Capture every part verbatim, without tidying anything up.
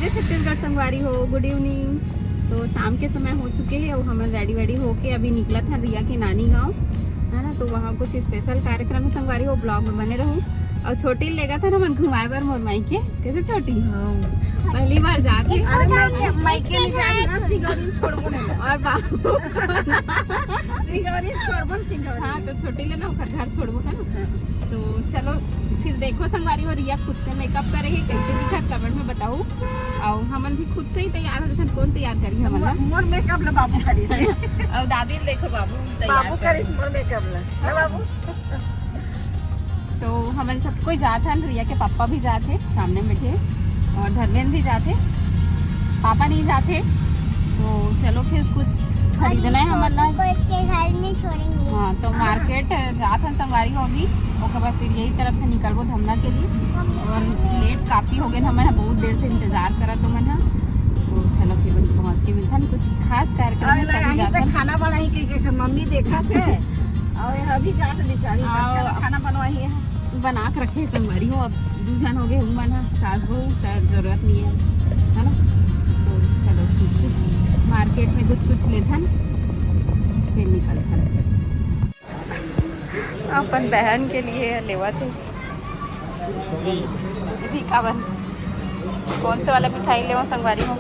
जय छत्तीसगढ़ संगवारी हो, गुड इवनिंग। तो शाम के समय हो चुके हे अउ हमन रेडी वेडी होके अभी निकलत हन रिया के नानी गांव, है ना। तो वहाँ कुछ स्पेशल कार्यक्रम हे संगवारी हो, ब्लॉग में बने रहू। अउ छोटी लेगत हन हमन घुमाए बर मोर माई के। कैसे छोटी? हाँ। पहली बार जात हे। अरे, मैं, मैं के लिए जात ना, सिंगौरी छोड़बो नहीं। और बाबू सिंगौरी छोड़बो, सिंगौरी। हाँ, तो छोटी ले ना ओकर घर छोड़बो, है ना। तो चलो, फिर देखो संगवारी हो, रिया खुद से मेकअप करे हे, कैसे दिखत कमेंट में बताओ। अउ हमन भी खुद से ही तैयार हो जथन, कौन तैयार करी हमन ला? मोर मेकअप ला बाबू करिस। अउ दादी ल देखो, बाबू तैयार बाबू कर करिस मोर मेकअप ला। ना बाबू? तो हमन सब कोई जात हन, रिया के पापा भी जात हे, सामने में बैठे, और धर्मेंद्र भी जात हे, पापा नहीं जात हे। तो चलो फिर कुछ खरीदना है हमन ला। के घर में छोड़ेंगे। हाँ, तो मार्केट जात हन संगवारी हो अभी, ओकर बाद फिर यही तरफ से निकलबो धमना के लिए। और लेट काफी हो गए, हमन ह बहुत देर से इंतजार करत हमन ह। तो चलो फिर पहुँच के मिलथन, कुछ खास कार्यक्रम अरे, में तभी लड़ाई जात तो हन। खाना बनाई के, के मम्मी देखत हे। और अभी जात बेचारी आओ। खाना बनवाही है। बना के रखे संगवारी हो, अब दू झन हो गए, उमन ह सास बहू, त जरूरत नहीं है, है ना। तो चलो ठीक है, मार्केट में कुछ कुछ लेथन, फिर निकलथन। अपन बहन के लिए लेवत हे कुछ भी। काबर, कौन से वाला मिठाई लेवो संगवारी हो?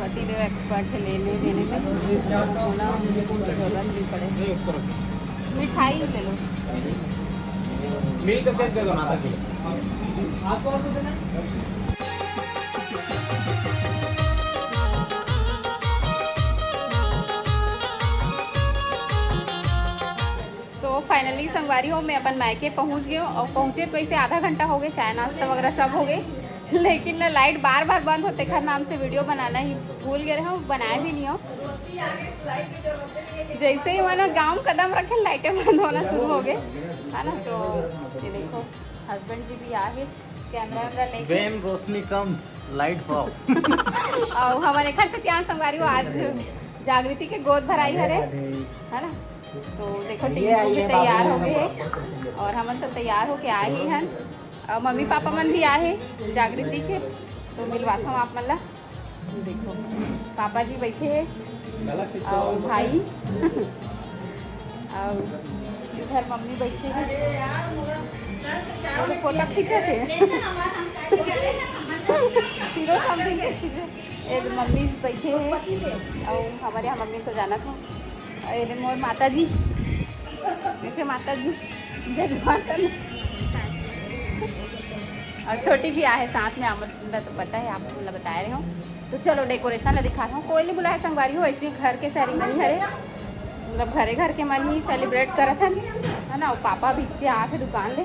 पति देव एक्सपर्ट है लेने देने में, थोड़ा जरूरत भी पड़े। मिठाई ले लो। मिल के पैक दे दो ना, आधा किलो। तो फाइनली संगवारी हो, मैं अपन मायके पहुंच गए हूँ और पहुंचे तो वैसे आधा घंटा हो गए, चाय नाश्ता वगैरह सब हो गए, लेकिन ना लाइट बार बार बंद होते, घर नाम से वीडियो बनाना ही भूल गए हूँ, बनाया भी नहीं हो। जैसे ही मैंने गांव में कदम रखे, लाइटें बंद होना शुरू हो गए, है ना। तो ये देखो, हस्बैंड जी भी आ गए, कैमरा वैमरा लेके। When रोशनी comes, lights off। और हमारे घर से ध्यान संगवारी हो, आज जागृति के गोद भराई हरे, है ना। तो देखो, टीम भी तैयार हो गए है और हमन तो तैयार होके आए ही हन। और मम्मी पापा मन भी आए हैं जागृति के, तो मिलवाता हूँ आप मन ला। देखो, पापा जी बैठे हैं और भाई, और इधर मम्मी बैठे हैं, वो फोटो खींचे थे। हीरो समथिंग के खींचे। ये तो मम्मी बैठे हैं और हमारे यहाँ मम्मी तो जाना था। और ये मोर माता जी, जैसे माता जी, जय माता दी। और छोटी भी आहे साथ में, आमद तो पता है, आप मतलब बताए रहे हो। तो चलो, डेकोरेशन ला दिखा रहा हूँ। कोई नहीं बुलाया संगवारी हो, ऐसे घर के सेरेमनी हरे, मतलब घरे घर के मन ही सेलिब्रेट करत हन, है ना। और पापा पीछे आके दुकान ले।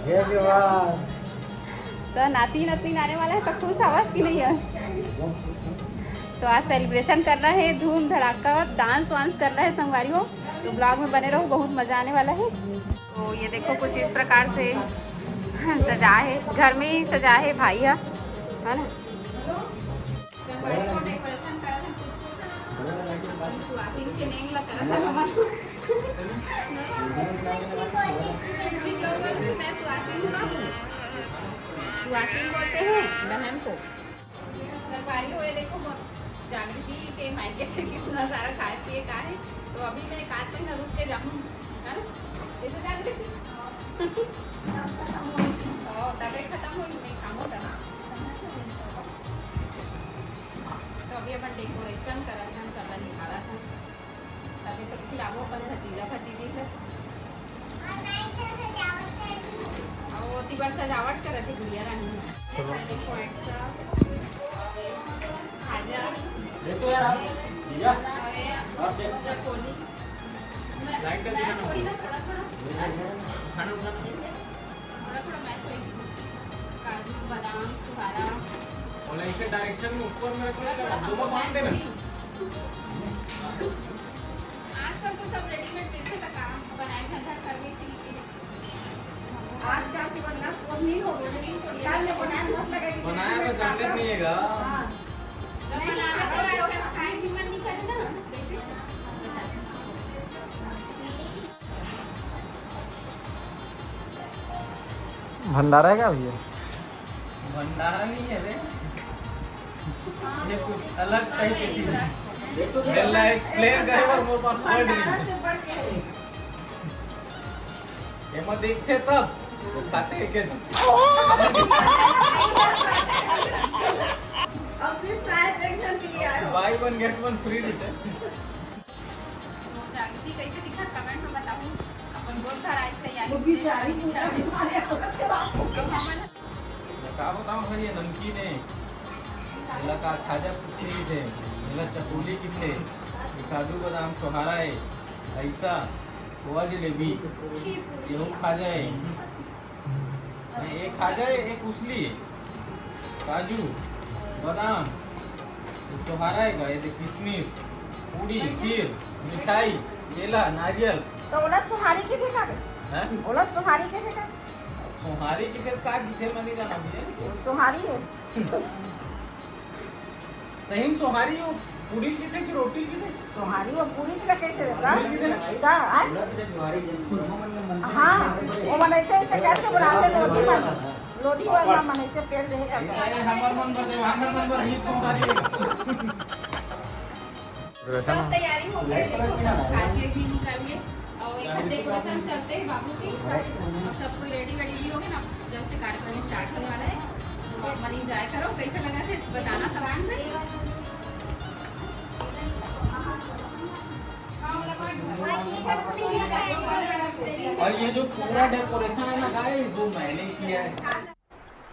जय जवान। तो नाती नतनी आने वाला है, तो खुश हवस कि नहीं हवस? तो आज सेलिब्रेशन करना है, धूम धड़ाका, डांस वांस करना है संगवारी हो। तो ब्लॉग में बने रहो, बहुत मजा आने वाला है। तो ये देखो, कुछ इस प्रकार से सजा है, घर में ही सजा है भाई, है ना। संगवारी हो, डेकोरेशन करत हन कुछ कुछ। अपन सुहासिन के नेंग ला करत हन हमन। मैं सुहासिन हूँ। सुहासिन बोलते हैं बहन को। संगवारी हो, ये देखो, जागृति के मायके से कितना सारा खाए पिए का है। तो अभी मैं एक आध महीना रुक के जाऊँ, है ना? जैसे जागृति। ओ, तबे खत्म होई, मैं खामो तब। तो अभी अपन डेकोरेशन करत हन, सब निकालत हन। तबे तो खिलाबो अपन भतीजा भतीजी ला। और ओती बर सजावट करत हे गुड़िया रानी। देखो, एक सा, और ये खाजा। ये तो यार, आप, भैया, और ये आप, आप देखो। चकोली। मैं, लाइट का मैं दिखा। सोई ना थोड़ा थोड़ा। खाना उठाना नहीं है। थोड़ा थोड़ा मैच होई। काजू, बादाम, छुहारा। और ऐसे डायरेक्शन में ऊपर में रखो, दोनों बांध देना। आजकल तो सब रेडीमेड मिलते, तो काम बनाए घर घर करने से ही। आजकल की वरना कोई नहीं हो, कोई नहीं, कोई कल में बनाए मत लगा कि बनाया तो जाने नहीं है। हाँ। तो बनाना पड़ेगा। भंडारा है क्या भैया? भंडारा नहीं है रे, ये कुछ अलग टाइप की चीज है। मेला एक्सप्लेन करे बर मोर पास वर्ड नहीं है। एमा देखते सब, खाते एक एक। अब सिर्फ ट्राई फ्रैक्शन के लिए आए हो। Buy one get one free देते। तो जागृति कैसे दिखा, कमेंट में बताओ। अपन बहुत घर आई थे यार। वो बेचारी पूरा बीमार है, औरत के बाप को। अब हमन का बताओ भाई, ये नमकीन है, एला का खाजा पुट्ठी किथे, एला चपोली किथे, ये काजू बादाम छोहारा है, ऐसा खोआ जलेबी, गेहूं खाजा है, ये खाजा है, एक उसली है, काजू, बादाम, ये छोहारा है का, ये देख किशमिश, पूड़ी, खीर, मिठाई, केला, नारियल। तो ओला सोहारी किथे का? हैं? ओला सोहारी किथे का? सोहारी किथे का किथे, मैं नहीं जाना मुझे। सोहारी है। सही में सोहारी हो, पूड़ी किथे कि रोटी किथे? सोहारी हो, पूड़ी से कैसे रहता? पूड़ी किथे? दा, आ? हाँ, वो मन ऐसे, ऐसे करके बनाते हैं, लोधी मन। लोधी वाला मन ऐसे पेड़ देने का। अरे, हमर मन बर दे, हमर मन बर ही सोहारी। सब तैयारी हो गई, देखो, सब खाके भी निकाल लिए। और एक घंटे को हम चलते हैं बाबू की, और सब कोई रेडी वेडी भी हो गए ना, जस्ट कार्यक्रम स्टार्ट होने वाला है। तो आप मन एंजॉय करो, कैसे लगा थे बताना कमेंट में। और ये जो पूरा डेकोरेशन है ना गाइस, वो मैंने किया है।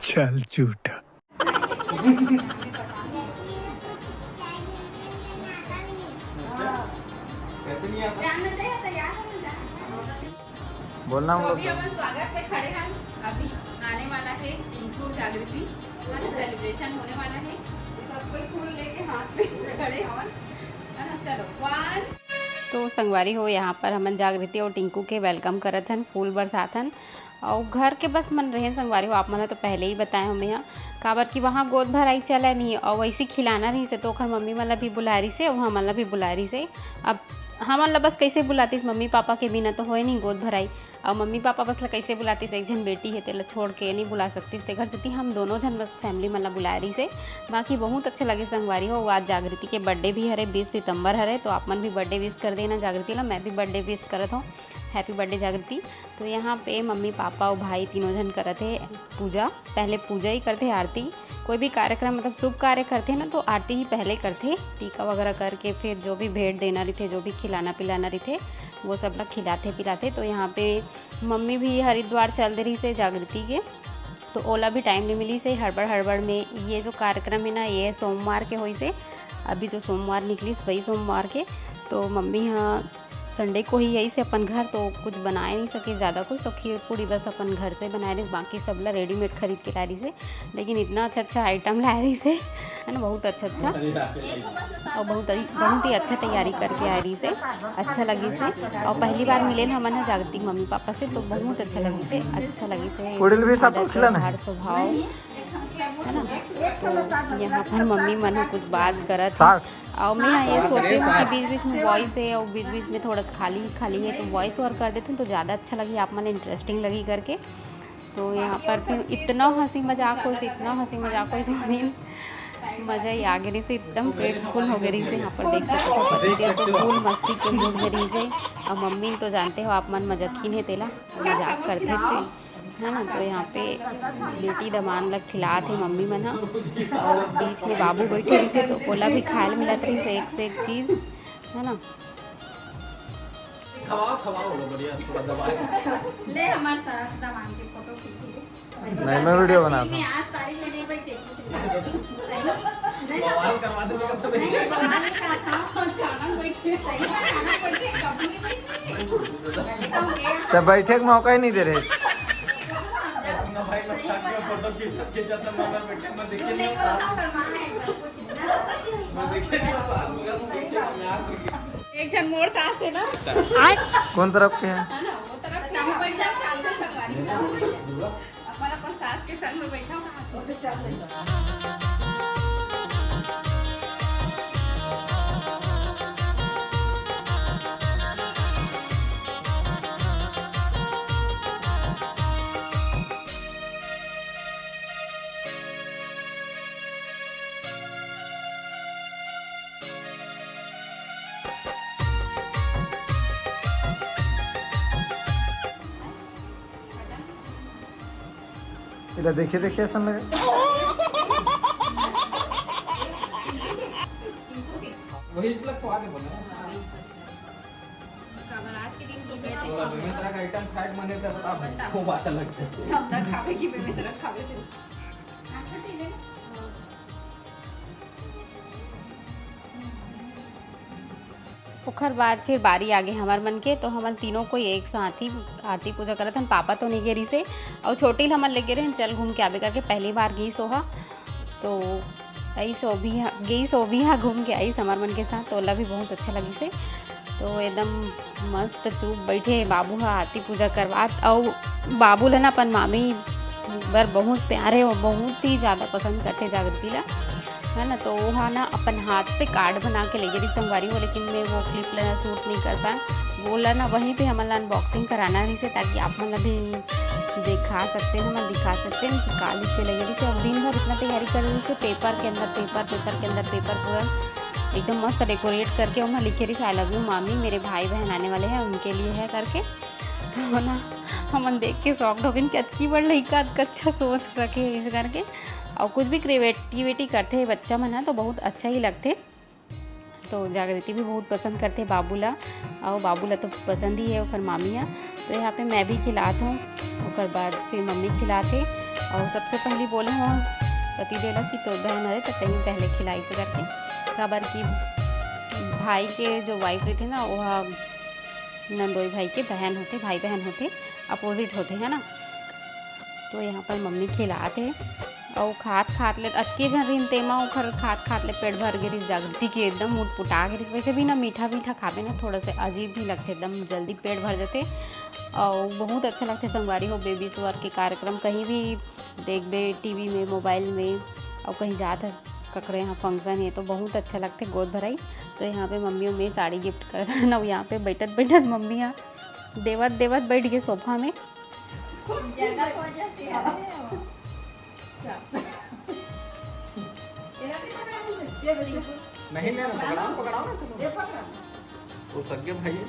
चल झूठा। कैसे नहीं आता? बोलना हम तो लोग अभी तो। हम स्वागत में खड़े हैं, अभी आने वाला है टिंकू जागृति, है ना, सेलिब्रेशन होने वाला है, तो सब कोई फूल लेके हाथ में खड़े हैं, है ना। चलो, वन। तो संगवारी हो, यहाँ पर हमन जागृति और टिंकू के वेलकम करत हन, फूल बरसात हन। अउ घर के बस मन रहेन संगवारी हो, आप मन ल तो पहले ही बताए हो मेहा, काबर कि वहाँ गोद भराई चले नहीं, अउ वैसे खिलाना रहिसे, तो ओखर मम्मी मन ल भी बुलाए रहिसे, अउ हमन ल भी बुलाए रहिसे। अब हमन ल बस कैसे बुलातिस, मम्मी पापा के बिना तो होए नहीं गोद भराई। अउ मम्मी पापा बस ल कैसे बुलातिस, एक झन बेटी हे, तेला छोड़ के नहीं बुला सकतिस, तेखर सेती हम दोनों झन बस फैमिली मन ल बुलाए रहिसे। बाकी बहुत अच्छा लगे संगवारी हो। आज जागृति के बर्थडे भी हरे, बीस सितंबर हरे, तो आप मन भी बर्थडे विश कर देना जागृति ला, मैं भी बर्थडे विश करत हूँ, हैप्पी बर्थडे जागृति। तो यहाँ पे मम्मी पापा और भाई तीनों झन करत हे पूजा। पहले पूजा ही करथे, आरती। कोई भी कार्यक्रम, मतलब शुभ कार्य करथे ना, तो आरती ही पहले करथे, टीका वगैरह करके फिर जो भी भेंट देना रहिथे, जो भी खिलाना पिलाना रहिथे, वो सब ला खिलाथे पिलाथे। तो यहाँ पे मम्मी भी हरिद्वार चल दे रहिसे जागृति के, तो ओला भी टाइम नहीं मिलिसे, हड़बड़ हड़बड़ में। ये जो कार्यक्रम है ना, ये सोमवार के होइसे, अभी जो सोमवार निकलिस वही सोमवार के। तो मम्मी ह संडे को ही आइसे अपन घर, तो कुछ बनाए नहीं सके ज़्यादा कुछ, तो खीर पूड़ी बस अपन घर से बनाए रहिस, बाकी सब ला रेडीमेड खरीद के लाए रहिसे। लेकिन इतना अच्छा अच्छा आइटम लाए रहिसे, है ना, बहुत अच्छा अच्छा, और बहुत ही, बहुत ही अच्छा तैयारी करके आए रहिसे, अच्छा लगिसे। और पहली बार मिले हमन ह जागृति के मम्मी पापा से, तो बहुत अच्छा लगिसे, अच्छा लगिसे। कुड़िल भी साथ आज खिलाना है। त्योहार स्वभाव, है ना, तो यहाँ पर मम्मी मन ह कुछ बात करत हे। साठ। और मैं ये सोचे हूँ कि बीच बीच में वॉइस है और बीच बीच में थोड़ा खाली खाली है, तो वॉइस ओवर कर देते हैं तो ज़्यादा अच्छा लगी, आप मन इंटरेस्टिंग लगी करके। तो यहाँ पर फिर इतना हंसी मजाक होइसे, इतना हंसी मजाक होइसे, मजा ही आ गए रहिसे, एकदम पेट फुल हो गए रहिसे। यहाँ पर देख सकते हो पति देव तो फुल मस्ती के मूड में रहिसे। अब मम्मी तो जानते हो आप मन मजाकिन है, तेला मजाक करते थे, है ना। तो यहाँ पे बेटी दमान ला खिलात हे मम्मी मन ह, और बीच में बाबू बैठे रहिसे तो ओला भी खाए ल मिलत रहिसे एक से एक चीज, है ना। खवाओ, खवाओ, लो, बढ़िया, थोड़ा दबा के। ले, हमारे सास दमान के फोटो खींच ले। नहीं, मैं वीडियो बना रहा हूँ। आज तारीख में नहीं बैठे। बवाल करवा दे, मतलब। नहीं, बवाल नहीं करता हूँ, अचानक बैठे। सही में अचानक बैठे, कभी नहीं बैठे। तो बैठे के मौका ही नहीं दे रहे। सुनो भाई, मैं साथ में फोटो खींच, खींचा था, मैं बैठे, मैं देखे नहीं, साथ में। मैं देखे नहीं, साथ में, मैं देखे, मैं आ गई। एक जन मोर सास है ना। कौन तरफ के हैं? है ना, वो तरफ के। हम बैठ जाओ, साथ में सवारी। अपन, अपन सास के संग में बैठा हूँ। देखिए, देखिए, ऐसा लगे। वही इतना खवा दे बना। आज के दिन तो तो बेमेतरा का आइटम खाए के मन है तो बता भाई, वो बात अलग है। हम ना खावे की बेमेतरा खावे थे। ओखर बाद फिर बारी आगे हमर मन के, तो हमन तीनों कोई एक साथ ही आरती पूजा करत हन। पापा तो नहीं गे रहिसे, और छोटी ल हमन ले गे रहे, "चल घूम के आबे," करके पहली बार गई सोहा। तो आई सो भी हा, गई सो भी हा घूम के आई हमर मन के साथ, तो ओला भी बहुत अच्छा लगिसे। तो एकदम मस्त चुप बैठे बाबू हा आरती पूजा करवात, और बाबू ला ना अपन मामी बर बहुत प्यारे और बहुत ही ज़्यादा पसंद करते जागृति ला, है ना। तो वो हा ना अपन हाथ से कार्ड बना के ले गे रहिस संगवारी हो, लेकिन मैं वो क्लिप ला शूट नहीं कर पाए। वो ला ना वहीं पे हमन ला अनबॉक्सिंग कराना रहिसे, ताकि आप मन ला भी दिखा सकते हैं, हमन दिखा सकते हैं कि का लिख के ले गे रहिसे। अब दिन भर इतना तैयारी कर रहिसे, पेपर के अंदर पेपर, पेपर के अंदर पेपर, पूरा एकदम मस्त डेकोरेट करके ओमा लिखे रहिसे, "I love you मामी, मेरे भाई बहन आने वाले हैं, उनके लिए है," करके। तो ना हमन देख के शॉक्ड हो गइन कि अतकी बड़ लइका अतका अच्छा सोच रखे हे करके। और कुछ भी क्रिएटिविटी करथे बच्चा मन ह तो बहुत अच्छा ही लगथे। तो जागृति भी बहुत पसंद करथे बाबू ला, और बाबू ला तो पसंद ही है ओकर मामी ह। तो यहाँ पे मैं भी खिलात हूँ, ओकर बाद फिर मम्मी खिलात हे। और सबसे पहली बोले हूँ पति देव ला कि तोर बहन हरे तो तहीं पहले खिलाइस करके, काबर कि भाई के जो वाइफ रहिथे ना, वो ह नंदोई भाई के बहन होथे, भाई बहन होथे, अपोजिट होथे, है ना। तो यहाँ पर मम्मी खिलात हे, और खात खात ले अतके झन रहिन, तेमा ओखर खात खात ले पेट भर गे रहिस, जागृति के एकदम उटपुटा गे रहिस। वैसे भी ना मीठा मीठा खाबे ना, थोड़ा सा अजीब भी लगथे, एकदम जल्दी पेट भर जाथे। और बहुत अच्छा लगथे संगवारी हो, बेबी सुअर के कार्यक्रम कहीं भी देखबे, टीवी में, मोबाइल में, और कहीं जात हस ककरो यहाँ फंक्शन हे तो बहुत अच्छा लगथे गोद भराई। तो यहाँ पे मम्मी उम्मी साड़ी गिफ्ट कर ना, यहाँ पे बैठत बैठत मम्मी यहाँ देवत देवत बैठ गए सोफा में। ज्यादा वजह से है। अच्छा। ये बच्चे नहीं, नहीं, पकड़ाओ, पकड़ाओ ना, चलो। ये पकड़ा। वो सगे भाई है।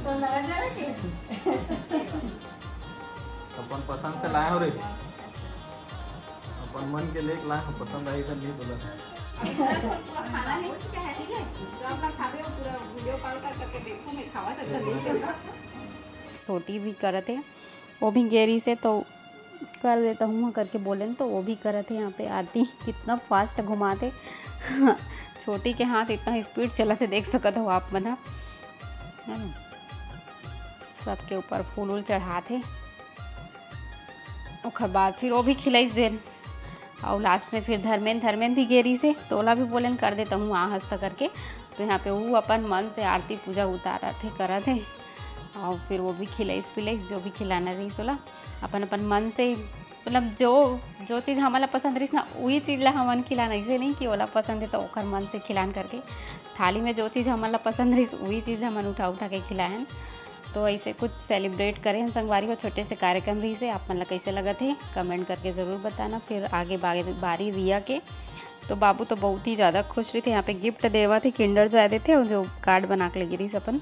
तो लगा जा रहा कि अपन पसंद से लाए हो रे, अपन मन के लेके लाए हो, पसंद आई तो नहीं बोला। खाना है, ठीक है? तो अपना खा रहे हो, पूरा वीडियो कॉल कर करके देखो, मैं खावा था, नहीं करता। छोटी भी करत हे, वो भी गे रहिसे तो कर देता हूँ करके बोलेन, तो वो भी करत हे। यहाँ पे आरती कितना फास्ट घुमाथे। छोटी के हाथ इतना स्पीड चलत हे, देख सकत हो आप मन ह, है ना। सबके ऊपर फूल उल चढ़ात हे। ओखर बाद फिर वो भी खिलाइस जेन, और लास्ट में फिर धर्मेन, धर्मेन भी गे रहिसे, तो ओला भी बोलेन कर देता हूँ आ हंसता करके। तो यहाँ पे वो अपन मन से आरती पूजा उतारत हे, करत हे, और फिर वो भी खिलाइस पिलाइस, जो भी खिलाना रहिस ओला अपन अपन मन से, मतलब जो जो चीज़ हमन ला पसंद रहिस ना, वही चीज़ ला हमन खिलाना। ऐसे नहीं कि ओला पसंद है तो ओकर मन से खिलान करके, थाली में जो चीज़ हमन ला पसंद रहिस, वही चीज़ हमन उठा उठा के खिलायन। तो ऐसे कुछ सेलिब्रेट करे हन संगवारी हो, छोटे से कार्यक्रम रहिसे। आप मन ला कैसे लगत हे, कमेंट करके ज़रूर बताना। फिर आगे बा-, बारी रिया के, तो बाबू तो बहुत ही ज़्यादा खुश रहिथे। यहाँ पे गिफ्ट देवत हे, किंडर जॉय देथे, और जो कार्ड बना के लेगे रहिस अपन,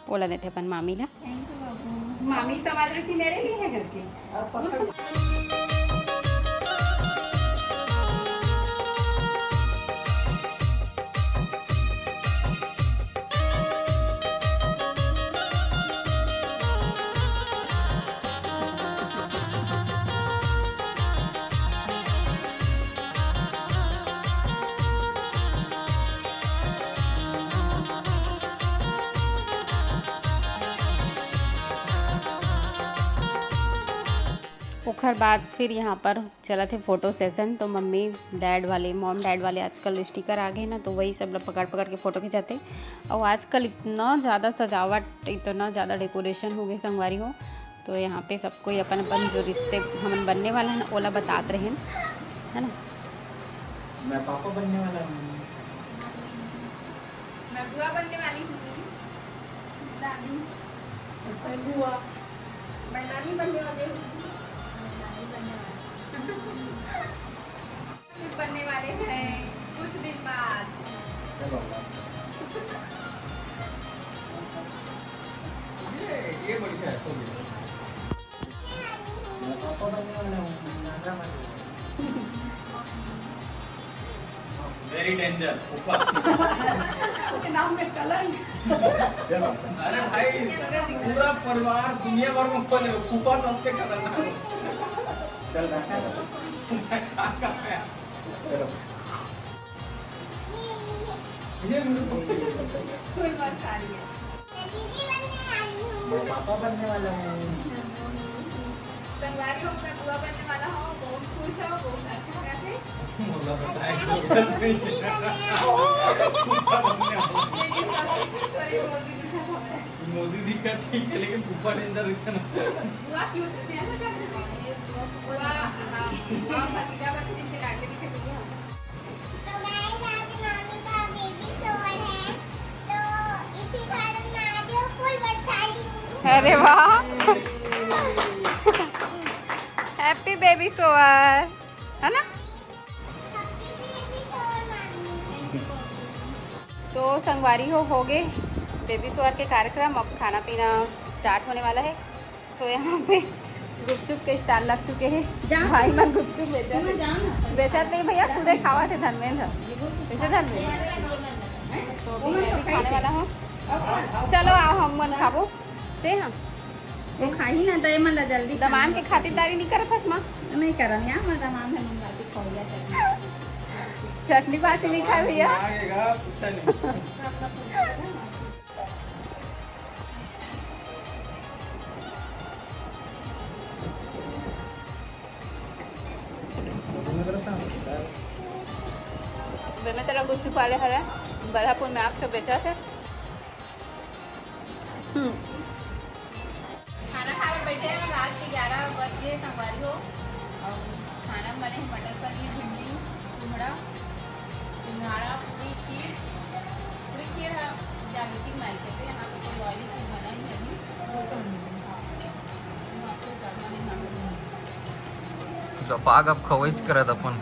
ओला देथे अपन मामी ला। मामी समझ रही थी मेरे लिए है करके। ओखर बाद फिर यहाँ पर चलत हे फोटो सेशन। तो मम्मी डैड वाले, मॉम डैड वाले आजकल स्टिकर आ गए ना, तो वही सब ला पकड़ पकड़ के फोटो खिंचाते। और आजकल इतना ज़्यादा सजावट, इतना ज़्यादा डेकोरेशन हो गए संगवारी हो। तो यहाँ पे सब कोई अपन अपन जो रिश्ते हमन बनने वाला है ना, ओला बतात रहे, है ना। मैं पापा बनने वाला हूँ। मैं बुआ बनने वाली हूँ। दादी। मैं बुआ। मैं नानी बनने वाली हूँ। मैं नानी बनने वाली हूँ। कुछ बनने वाले हैं कुछ दिन बाद। ये ये बढ़िया है, सो गया। मैं पापा बनने वाला हूँ। Very danger, फूफा। उसके नाम में कलंक। अरे भाई, पूरा परिवार दुनिया भर में खोले, फूफा सबसे खतरनाक। चल रहा है। चलो। ये मुझे पक्का फुल मस्ती आ रही है। दीदी बनने वाली हूँ। मैं पापा बनने वाला हूँ। संगवारी हो, मैं बुआ बनने वाला हूँ। बहुत खुश है, बहुत अच्छा लगा थे। बोला बताए। दीदी बनने वाली हूँ। लेकिन सबसे खुश तो ये मोदी दिखा था मैं। मोदी जी का ठीक है, लेकिन फूफा डेंजर दिखा ना। बुआ क्यों दिखते हैं ना, क्या दिखते हैं? बुआ, हाँ, बुआ भतीजा भतीजी के लाडले दिखे चाहिए हम। तो गाइस, आज मामी का बेबी शॉवर है, तो इसी कारण मैं आज फुल बरसाली हूँ। अरे वाह, हैप्पी बेबी शॉवर, है ना? हैप्पी बेबी शॉवर मामी। तो संगवारी हो हो गए बेबी शॉवर के कार्यक्रम। अब खाना पीना स्टार्ट होने वाला है। तो यहाँ पे गुपचुप के स्टॉल लग चुके हैं। भाई मन गुपचुप बेचत, बेचत नहीं भैया, खुदे खावत है धर्मेंद्र। कैसे धर्मेंद्र? तो अभी मैं भी खाने वाला हूँ। चलो आओ हम मन खाबो। ते हम वो खाही ना, तो ये मन ला जल्दी दमान के खातिरदारी नहीं करत हस माँ। नहीं करन यार, मैं दमान है, मन बाकी खा लिया चटनी। चटनी बाटी नहीं खाए भैया। आएगा, पूछा नहीं। बेमे तेरा गुस्सी पाले हरे बल्लारपुर में आके बेचा थे। हम्म। खाना खावे बैठे हैं, रात के ग्यारह बज गए संगवारी हो। और खाना में बने हैं मटर पनीर, भिंडी, कुमड़ा, सिंघाड़ा, पूरी, खीर। पूरी खीर है जागृति माई के, तो यहाँ पे कोई ऑयली चीज बना ही नहीं। जपाग अब खवैच करत अपन।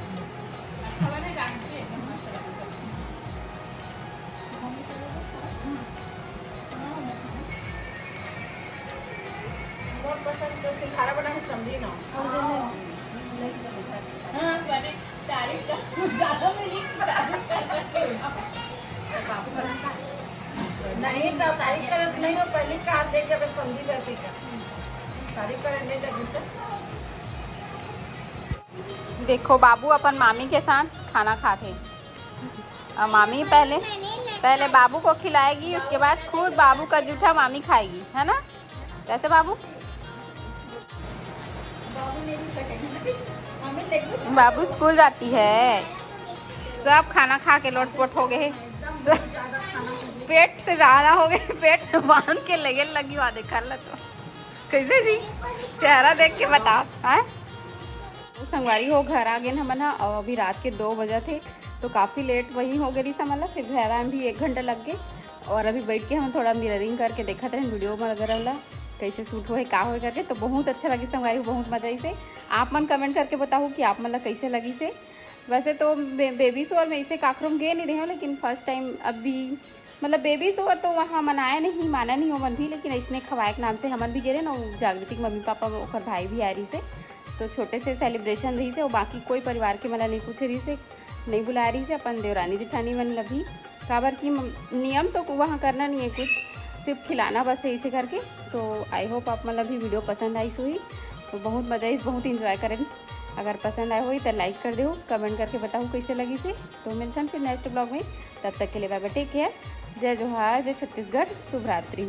अच्छा बने, जागृति एकदम मस्त लगे सब्जी। बहुत पसंद तो सिंघाड़ा बना है, समझी ना। हाँ, मैंने तारीफ कर, ज्यादा मैं नहीं तारीफ कर सकती। नहीं तो तारीफ करत नहीं हो, पहली कार देख के बस समझी जाती का। तारीफ करे नहीं लगी सर। देखो बाबू अपन मामी के साथ खाना खाथे। और मामी पहले पहले बाबू को खिलाएगी, उसके बाद खुद बाबू का जूठा मामी खाएगी, है ना? कैसे बाबू? बाबू स्कूल जाती है, सब खाना खा के लोटपोट हो गए, सब पेट से ज्यादा हो गए, पेट बांध के लगे लगी वहाँ देख कर ला तो। कैसे जी? चेहरा देख के बताओ, हैं? तो संगवारी हो, घर आ गए हमन ह, और अभी रात के दो बजे थे, तो काफ़ी लेट वही हो गई हमन ला। फिर घर आए भी एक घंटा लग गए, और अभी बैठ के हम थोड़ा मिररिंग करके देखत रहे वीडियो वगैरह ला, कैसे शूट होए, का होए करके। तो बहुत अच्छा लगी संगवारी हो, बहुत मजा आई से। आप मन कमेंट करके बताओ कि आप मन ला कैसे लगी से। वैसे तो बे-, बेबी शॉवर में इसे काकरो में गे नहीं रहे हो, लेकिन फर्स्ट टाइम अभी मतलब बेबी शॉवर तो वहाँ मनाया नहीं, माना नहीं ओमन भी, लेकिन ऐसने खवाए के नाम से हमन भी गे रहे ना। वो जागृति के मम्मी पापा, ओकर भाई भी आए रहिस हे, तो छोटे से सेलिब्रेशन रहिस हे। वो बाकी कोई परिवार के मन ला नहीं पूछे रहिस हे, नहीं बुलाए रहिस हे अपन देवरानी जेठानी मन ला भी, काबर कि म-, नियम तो वहाँ करना नहीं है कुछ, सिर्फ खिलाना बस है इसे करके। तो आई होप आप मन ला भी वीडियो पसंद आइस होही। तो बहुत मजा आइस, बहुत इंजॉय करन। अगर पसंद आए होही तो लाइक कर देहू, कमेंट करके बताहू कैसे लगिस हे। तो मिलथन फिर नेक्स्ट ब्लॉग में, तब तक के लिए बाय बाय, टेक केयर, जय जोहार, जय छत्तीसगढ़, शुभ रात्रि।